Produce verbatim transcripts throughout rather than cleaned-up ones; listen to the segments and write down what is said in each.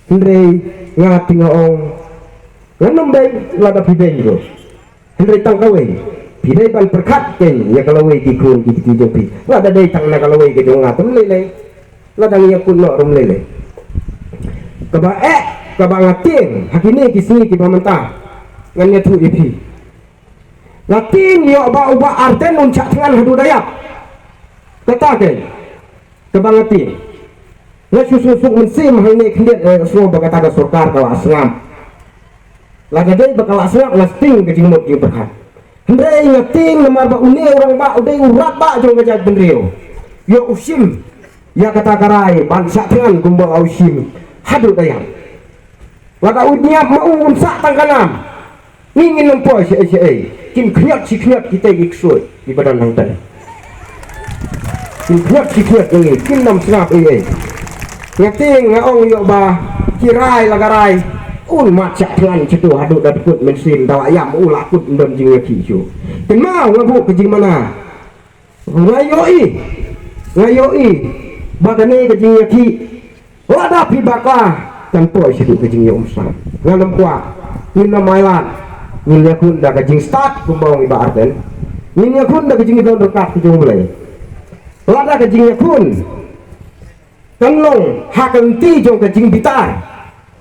Hynrei nga te nga ong, ngan ym beiñ lada phi beiñ ruh. Hynrei tang kawei, phi dei ban pyrkhat kein ïa ka lawei ki khun ki kti jong phi. Lada dei tang na ka lawei ka jong nga te ym lei lei. Lada ngi ïakut noh ruh ym lei lei. Kaba eh, kaba nga tieng ha kine ki sngi kiba mynta, ngan ïathuh ïa phi. Nga tieng ïoh ba u Bah Ardent un shah thngan haduh da ïap. Kata kein kaba nga tieng. Nga shu suk suk mynsiem hangne khyndiat, eh, sngew ba kata ka sorkar ka la sngap. Lada dei ba ka la sngap, nga sting ka jingmut jingpyrkhat. Hynrei nga tieng namar ba une u rangbah u dei u radbah jong ka jaitbynriew. Ïoh u shim ïa kata ka rai ban shah thngan kumba u shim haduh da ïap. Lada u ñiap ma u un sah tang ka nam, ngi ngin ym poi shaei shaei. Kin khñiot shi khñiot kita ki ksuid kiba don hangta. Kin khñiot shi khñiot ngi, kin ym sngap ei ei. Nga tieng nga ong ïoh ba ki rai la ka rai, un mat shah thngan shatu haduh da dkut mynsiem, da la ïam u la kut, ym don jingïakhih shuh. Kynmaw, nga buh ka jingmana. Nga ïohi, nga ïohi ba kane ka jingïakhih, lada phi bakla, kan poi shaduh ka jingïaumsnam. Ngan ym kwah, ngin ym ailad. Ngin ïakhun da ka jingstad kumba ong i Bah Ardent. Ngin ïakhun da ka jingdon ryngkat ka jong U Blei. Lada ka jingïakhun kan long ha ka lynti jong ka jingbitar,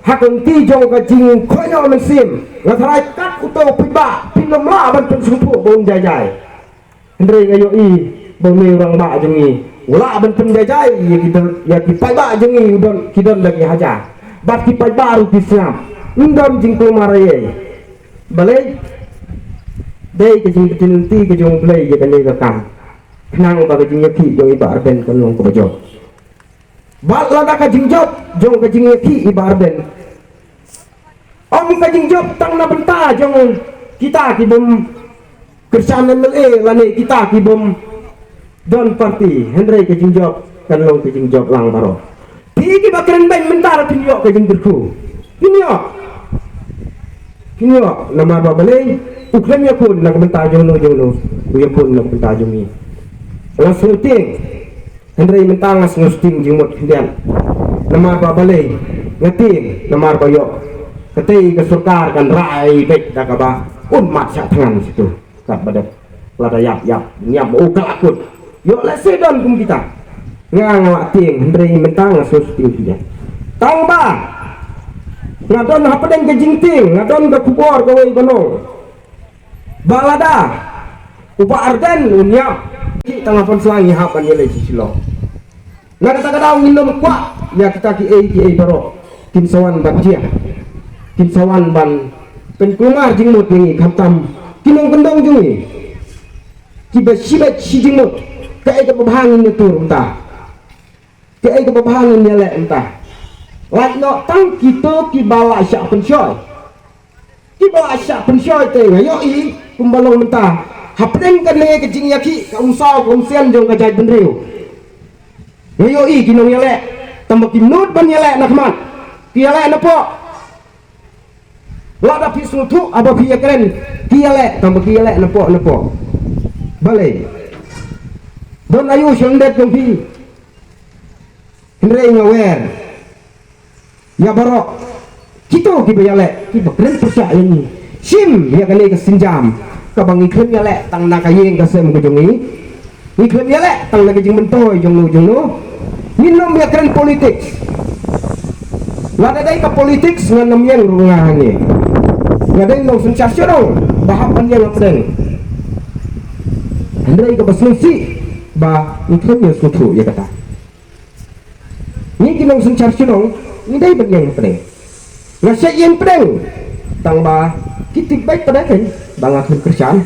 ha ka lynti jong ka jingkhohñioh mynsiem, nga tharai kat uto u paidbah phin ym lah ban pynsngewthuh ba un jai jai. Hynrei nga ïohi ba une u rangbah jong ngi u lah ban pynjai jai ïa ki don, ïa ki paidbah jong ngi, u don, ki don da ki hajar. Bad ki paidbah ruh ki sngap. Ym don jingkulmar ei ei. Balei? Dei ka jingpynlynti ka jong U Blei ïa kane ka kam. Khnang ba ka jingïakhih jong i Bah Ardent kan long kaba jop. Bad lada ka jingjop jong ka jingïakhih i Bah Ardent, ym ka jingjop tang na bynta jong kita ki bym kyrshan M L A lane kita ki bym don party, hynrei ka jingjop kan long ka jingjop lang baroh. Phi kiba kren beiñ mynta ruh phin ïoh ka jingkyrkhu. Phin ïoh. Phin ïoh namar ba balei? U khlem ïakhun na ka bynta jong no jong no, u ïakhun na ka bynta jong ngi. Nga sngewtieng. Hynrei mynta nga sngewsting jingmut khyndiat. Namar ba balei? Nga tieng namar ba ïoh katei ka sorkar kan rai beit da kaba un mat shah thngan shatu. Katba dep lada ïap ïap, ñiap ma u ka la kut. Ïoh lehse don kum kita. Nga nga la tieng, hynrei mynta nga sngewsting khyndiat. Tang ba nga don hapdeng ka jingtieng, nga don ka khubor kawei ban ong ba lada u Bah Ardent un ïap, ki tang ha Phanslang ngi hap ban ïaleit sha Shillong. Na kata ka daw ngin ym kwah ïa kita kiei kiei baroh kin sa wan ban jia, kin sa wan ban pynkulmar jingmut ïa ngi, khamtam ki nongkyndong jong ngi kiba shibit shi jingmut. Kaei kaba bha ngin ïatur mynta? Kaei kaba bha ngin ïaleh mynta? Lait noh tang kito kiba la shah pynshoi. Kiba la shah pynshoi te nga ïohi kumba long mynta hapdeng kane ka jingïakhih ka umsaw ka umsian jong ka jaitbynriew. Nga ïohi ki nongïaleh, tang ba kim nud ban ïaleh na khmat, ki ïaleh na poh. Lada phi sngewthuh haba phi ïakren, ki ïaleh, tang ba ki ïaleh na poh na poh. Balei? Don aïu sha lyndet jong phi? Hynrei nga wer ïa baroh kito kiba ïaleh, kiba kren pyrshah ïa ngi. Shim ïa kane ka sienjam kaba ngi khlem ïaleh tang na ka ïing ka sem ka jong ngi. Ngi khlem ïaleh tang na ka jingmyntoi jong no jong no. Ngin ym ïakren politics. Lada dei ka politics ngan ym ïeng ruh nga hangne. Nga dei nongsynshar shnong ba hap ban ïeng hapdeng. Hynrei kaba sngewsih ba ngi khlem ïasngewthuh ïa kata. Ngi ki nongsynshar shnong ngi dei ban ïeng hapdeng. Nga shait ïeng hapdeng tang ba ki tip beit pat kein ba nga khlem kyrshan.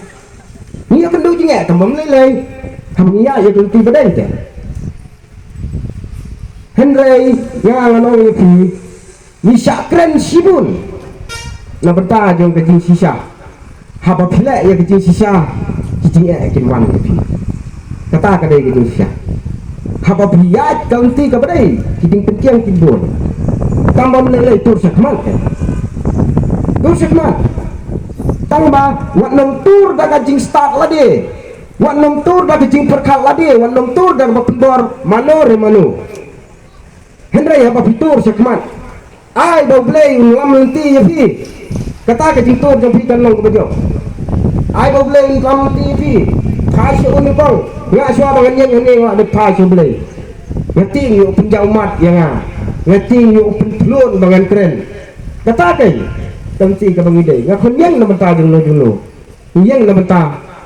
Ngi ïakynduh jingeh tang ba ym lei lei. Haba ngi ïaid ïa ka lynti ba dei te. Hynrei nga ngan ong ïa phi, ngi shah kren shibun na bynta jong ka jingshisha. Haba phi leh ïa ka jingshisha, ki jingeh kin wan ïa phi. Kata ka dei ka jingshisha. Haba phi ïaid ka lynti kaba dei, ki jingpynkieng kin bun. Tang ba ym lei lei, tur shakhmat. Tur shakhmat. Tang ba wat nym tur da ka jingstad lade. Wat nym tur da ka jingpyrkhat lade, wat nym tur da kaba pynbor mano re mano. Hynrei haba phi tur shakhmat, Ai ba U Blei un lam lynti ïa phi. Kata ka jingtut jong phi kan long kaba jop. Ai ba U Blei un lam lynti ïa phi. Phai sha u nyngkong. Nga shuwa ba ngan ïeng hangne nga la dep phai sha U Blei. Nga tieng ïa u pynjaw mat ïa nga. Nga tieng ïa u pynthlun ba ngan kren. Kata kai. Tang ti kaba ngi dei. Nga khun ïeng na bynta jong no jong no. Ïeng na bynta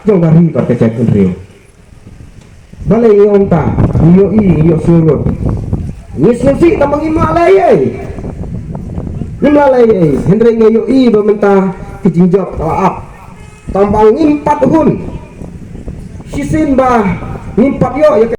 jong ka ri bad ka jaitbynriew. Balei ngi ong ta, ngi ïohi, ngi ïoh surut. Ngi sngewsih tang ba ngim lah leh ei. Ngim lah leh ei, hynrei ngi ïohi ba mynta ki jingjop ka la ap. Tang ba ngim pat hun. Shisien ba ngim pat ïoh ïa ka